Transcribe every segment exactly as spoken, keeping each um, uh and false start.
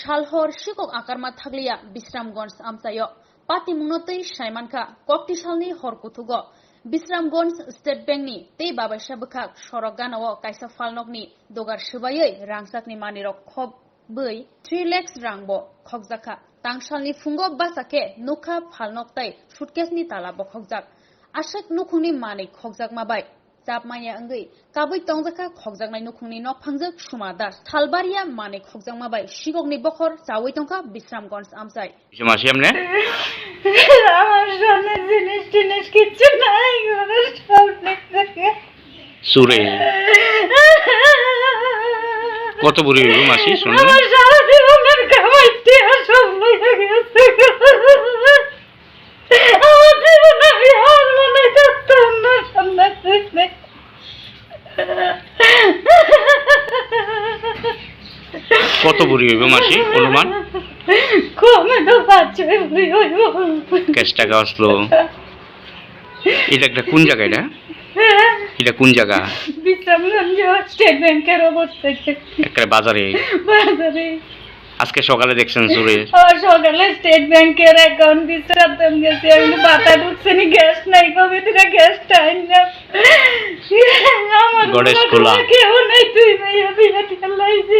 Salhor sikok akarma thakliya Bisramganj amchaio. Patimungno twi saimankha, koktisalni hor kuthugo Bisramganj State Bank ni tei babaisa bwkhak sorok ganao kaisa phalnokni dogar swbaiwi rangchakni manwirok khobwi three lakhs rangbo khokjakha. Tangsalni phungo bacha khe nukha phalnok tei suitcase ni tala bo khokjak. Aswk nukhungni manwi khokjakma bai chapmaya wngwi kabui tongjakha khokjaknai nukhungni nokphangjwk Suma Das. Salbaria manwi khokjakma bai sikokni bokhor chaui tongkha Bisramganj amchai. Bismasi amne? আমার স্বর্ণের জিনিস টিনিস কিচ্ছু নাই, ঘরের সব নিয়ে গেছে। চুরে। কত বুড়ি হইব মাসি, শুনলে? আমার সারা জীবনের কামাই টিয়া সব নিয়ে গেছে। আমার জীবন আমি আর মনে করতাম না, সামনে দিনে। কত বুড়ি হইব মাসি, অনুমান? কমে তো পাঁচ ছয় বুড়ি হইব। ক্যাশ টাকা আসলো। এটা একটা কোন জায়গা এটা? এটা কোন জায়গা? বিশ্রামগঞ্জ, স্টেট ব্যাংকের অবস্থা। একটা বাজারে। বাজারে। আজকে সকালে দেখছেন চুরে? ও, সকালে স্টেট ব্যাংকের অ্যাকাউন্ট বিশ্রাম গেছে, আমি বাতা ঢুকছে নি, গ্যাস নাই, কবে থেকে গ্যাস টাইম না। আমার গণেশ কোনো খোলা। কেউ নেই, তুই ভাইয়া বিয়ে দিয়ে লাইছি।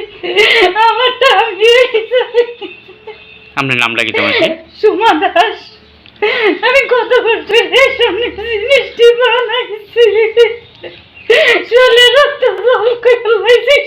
আমারটা আমি আপনার নামটা কি তোমার? সুমা দাস। আমি কত কষ্ট করে সামনে মিষ্টি বানাইছি। চলে রক্ত জল করে লাইছি।